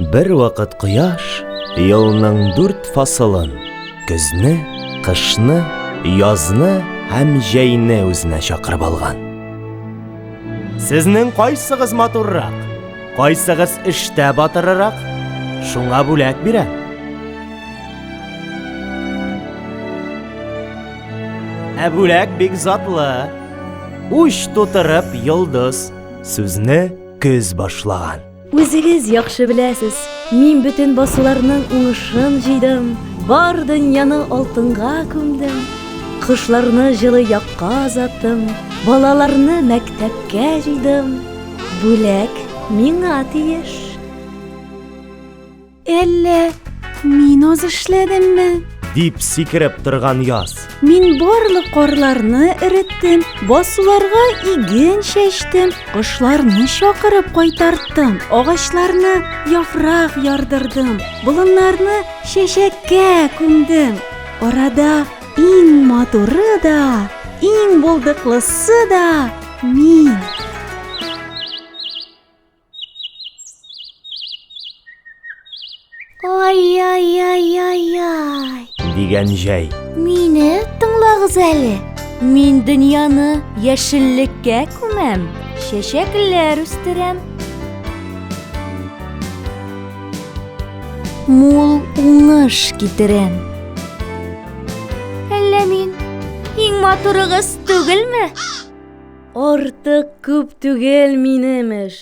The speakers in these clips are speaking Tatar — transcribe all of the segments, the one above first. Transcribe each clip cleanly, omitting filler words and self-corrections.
Бервакыт кояш елның дүрт фасылын көзне, кышны, язны һәм җәйне үзенә чакырып алган. Сезнең кайсыгыз матуррак, кайсыгыз эштә батырырак, шуңа бүләк бирәм. Ә бүләк бик затлы. Уч тутырып йолдыз. Сүзне көз башлаган. Үзегез яхшы беләсез, мин бөтен басуларның уңышын җыйдым, бар дөньяны алтынга күмдем, кошларны җылы якка озаттым, балаларны мәктәпкә җыйдым. Бүләк миңа тиеш. Әллә мин аз эшләдемме? Дип сикереп торган яз. Мин барлык карларны эреттем, басуларга иген чәчтем, кошларны чакырып кайтарттым, агачларны яфрак ярдырдым, болыннарны чәчәккә күмдем. Арада иң матуры да, иң булдыклысы да мин. Ай-яй-яй-яй-яй. Дигән җәй. Мине тыңлагыз әле. Мин дөньяны яшеллеккә күмәм, чәчәкләр үстерәм. Мул уңыш китерәм. Әллә мин иң матурыгыз түгелме? Артык күп түгел минем эш.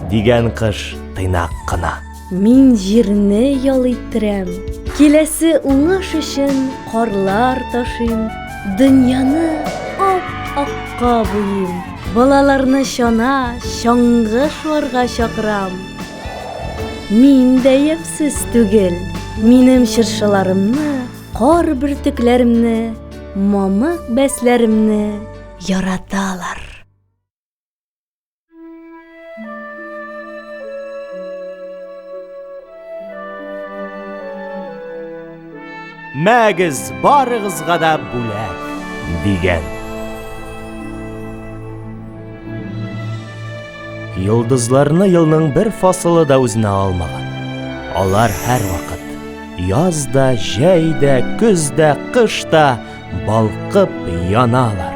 Дигән кыш тыйнак кына. Мин җирне ял иттерәм. Киләсе уңыш өчен карлар ташыйм. Дөньяны ап-акка буйыйм. Балаларны чана, чаңгы шуарга чакырам. Мин дә ямьсез түгел. Минем чыршыларымны, кар бөртекләремне, мамык бәсләремне яраталар. Мәгез барыгызга да бүләк, дигән. Йолдызларны елның бер фасылы да үзенә алмаган. Алар һәрвакыт яз да, җәй дә, көз дә, кыш та балкып яналар.